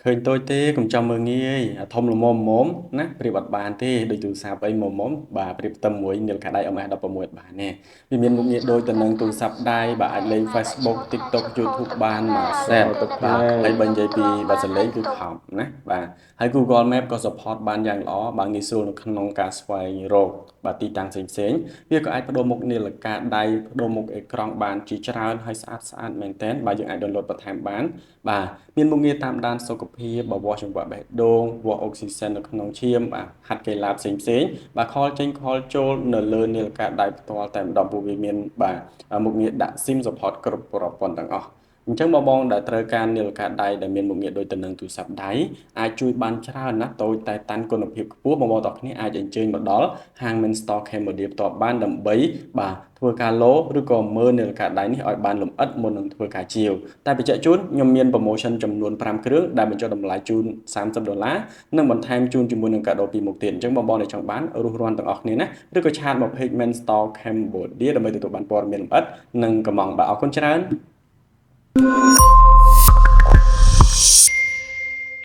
ឃើញតូចទេកុំចាំមើលងាយអាធំល្មមល្មមណាប្រៀបអត់បានទេដូចទូរស័ព្ទអីល្មមបាទប្រៀបផ្ទឹមមួយនាឡិកាដៃ MS 16អត់បានទេវាមានមុខងារដូចទៅនឹងទូរស័ព្ទដៃបាទអាចលេង Facebook TikTok YouTube បានមួយ set បាទហើយបើនិយាយពីបាទសលេងគឺខំណាបាទហើយ Google Map ក៏ support បានយ៉ាងល្អបាទងាយស្រួលនៅក្នុងការស្វែងរកបាទទីតាំងផ្សេងៗវាក៏អាចបដូរមុខនាឡិកាដៃបដូរមុខអេក្រង់បានជាច្រើនហើយស្អាតស្អាតមែនទែនបាទយើងអាច download បន្ថែមបានបាទមានមុខងារតាមដានសុខភាពបើវាស់ចង្វាក់បេះដូងវាស់អុកស៊ីសែននៅក្នុងឈាមបាទហាត់កីឡាផ្សេងផ្សេងបាទ call ចេញ call ចូលនៅលើនាឡិកាដៃផ្ទាល់តែម្ដងពួកវាមានបាទមុខងារដាក់ SIM support គ្រប់ប្រព័ន្ធទាំងអស់អញ្ចឹងបងបងដែលត្រូវការនាឡិកាដៃដែលមានមុខងារដូចទៅនឹងទូរស័ព្ទដៃអាចជួយបានច្រើនណាស់តូចតែតាន់គុណភាពខ្ពស់បងបងទាំងគ្នាអាចអញ្ជើញមកដល់ហាង Main Store Cambodia ផ្ទាល់បានដើម្បីបាទធ្វើការឡូឬក៏មើលនាឡិកាដៃនេះឲ្យបានលម្អិតមុននឹងធ្វើការជាវតែបញ្ជាក់ជូនខ្ញុំមាន promotion ចំនួន5គ្រឿងដែលបញ្ចុះតម្លៃជូន30ដុល្លារនិងបន្ថែមជូនជាមួយនឹងកាដូពីរមុខទៀតអញ្ចឹងបងបងដែលចង់បានរុះរាន់ទាំងអស់គ្នាណាឬក៏chat មក page Main Store Cambodia ដើម្បីទទួលបានព័ត៌មានលម្អិតនិងកម្ម៉ង់បាទអរគុណច្រើន។